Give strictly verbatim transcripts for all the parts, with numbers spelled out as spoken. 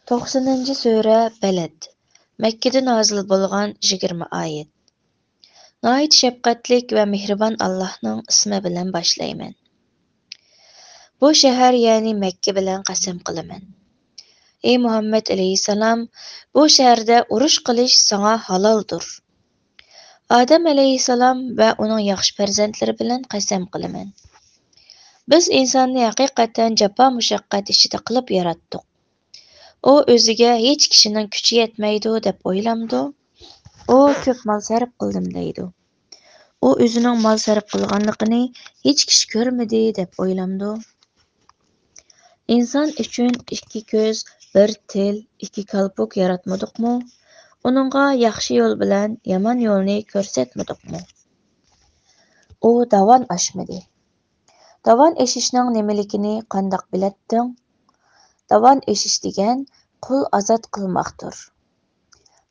توقسىنىنچى سۈرە، بەلەد. مەككىدە نازىل بولغان، يىگىرمە ئايەت. ناھايىتى شەپقەتلىك ۋە مېھرىبان ئاللاھنىڭ ئىسمى بىلەن باشلايمەن. بۇ شەھەر، يەنى مەككە بىلەن قەسەم قىلىمەن. ئەي مۇھەممەد ئەلەيھىسسالام، بۇ شەھەردە ئۇرۇش قىلىش ساڭا ھالالدۇر. ئادەم ئەلەيھىسسالام ۋە ئۇنىڭ ياخشى پەرزەنتلىرى بىلەن قەسەم قىلىمەن. بىز ئىنساننى ھەقىقەتەن جاپا-مۇشەققەت ئىچىدە قىلىپ ياراتتۇق. ئۇ ئۆزىگە ھېچ كىشىنىڭ كۈچى يەتمەيدۇ دەپ ئويلامدۇ؟ ئۇ كۆپ مال سەرپ قىلدىم دەيدۇ. ئۇ ئۆزىنىڭ مال سەرپ قىلغانلىقىنى ھېچ كىشى كۆرمىدى دەپ ئويلامدۇ؟ ئىنسان ئۈچۈن ئىككى كۆز، بىر تىل، ئىككى كالپۇك ياراتمىدۇقمۇ؟ ئۇنىڭغا ياخشى يول بىلەن يامان يولنى كۆرسەتمىدۇقمۇ؟ ئۇ داۋان ئاشمىدى. داۋان ئېشىشنىڭ نېمىلىكىنى قانداق بىلەتتىڭ؟ داۋان ئېشىش دېگەن قۇل ئازاد قىلماقتۇر.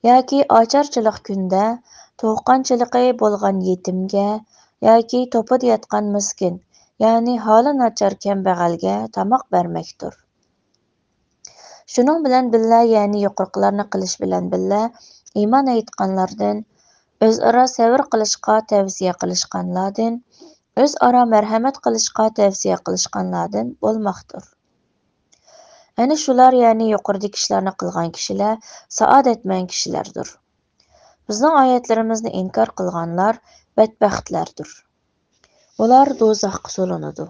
ياكى ئاچارچىلىق كۈندە تۇغقانچىلىقى بولغان يېتىمگە ياكى توپىدا ياتقان مىسكىن، يەنى ھالى ناچار كەمبەغەلگە تاماق بەرمەكتۇر. شۇنىڭ بىلەن بىللە، يەنى يۇقىرىقىلارنى قىلىش بىلەن بىللە، ئىمان ئېيتقانلاردىن، ئۆزئارا سەۋر قىلىشقا تەۋسىيە قىلىشقانلاردىن، ئۆزئارا مەرھەمەت قىلىشقا تەۋسىيە قىلىشقانلاردىن بولماقتۇر. ئەنە شۇلار، يەنى يۇقىرىدىكى ئىشلارنى قىلغان كىشىلەر سائادەتمەن كىشىلەردۇر. بىزنىڭ ئايەتلىرىمىزنى ئىنكار قىلغانلار بەتبەختلەردۇر. ئۇلار دوزاخقا سولىنىدۇ.